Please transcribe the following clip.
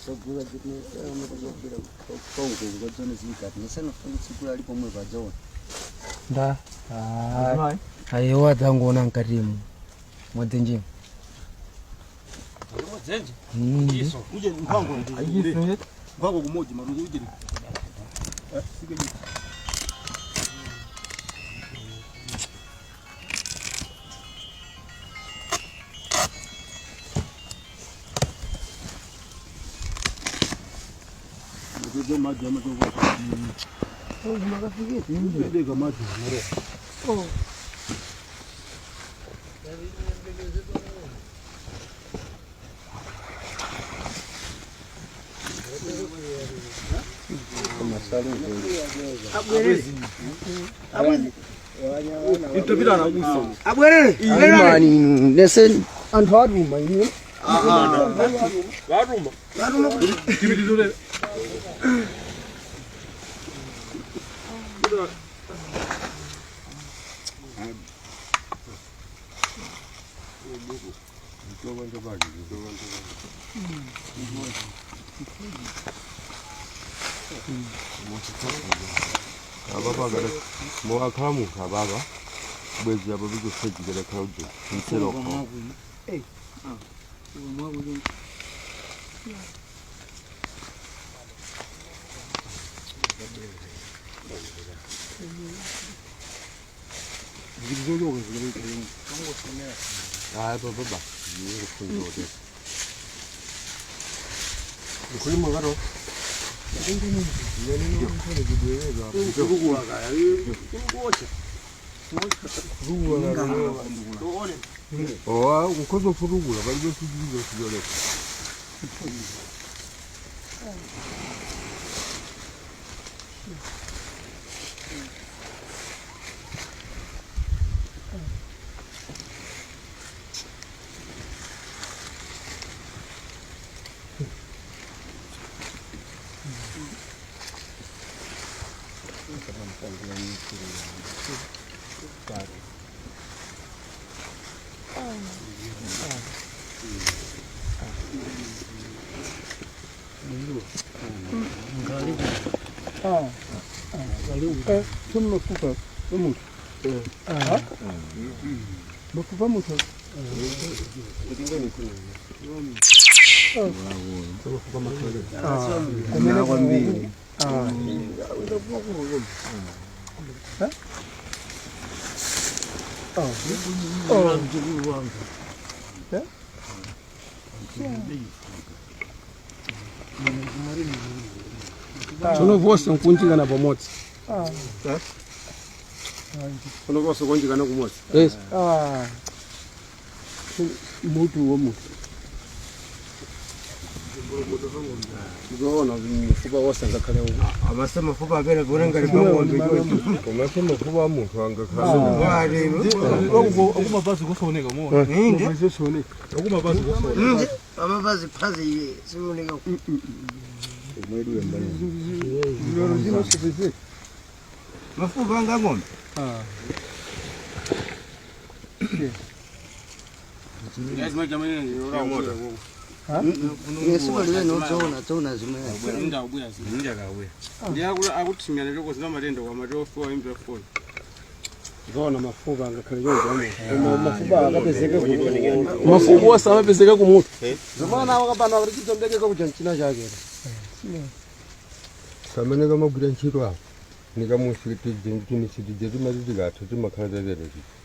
Sogula zimene kongo zikati nesanofuna tsigula ali pomwe padzaona. Nda. Ayiwa adzangoona mkatimu mwadzenjemo. Uje mphango Ayife. mphango kumodzi maruzi uje. Uje madzi amatoko. Ndega madzi mare. Itopita na kusa. Abwerere. Imani nese anthu atuma ine. Varuma. Varuma. Ababa kada mo akhala munthu ababa bwezi apa bikusejikela khala ujo mseloko. Ah, baba ba. Ni Kulima karo. Oh, ukhozo furugula balibe sijizo sijoleka. Mafupa mutu. Mafupa mutu. Kumene kwambiri. Tsono vose nkunjikana pamodzi. Tsono vose kunjikana kumodzi. Yes. Mutu wo mutu. Zoona mfupa wose ngakhale uko. Amase mafupa apera kuona ngati pang'ombe choncho. Komase mafupa a munthu angakhala. Akumapazi kusooneka mo. Inde. Akumapazi kusooneka. Pamapazi phazi simuoneka. Mafupa anga ng'ombe. Yesu aliwe nodzoona dzoona zimene. Zoona mafupa ngakhale choncho amo. Mafupa akapezeke ku. Mafupa wose amapezeka kumutu. Zomana wakapana kuti chidzondekeka kuja mchina chake. Kamene kamagwira ntchito apo nikamusitije timisitije timati tikatha timakhala tatere tija.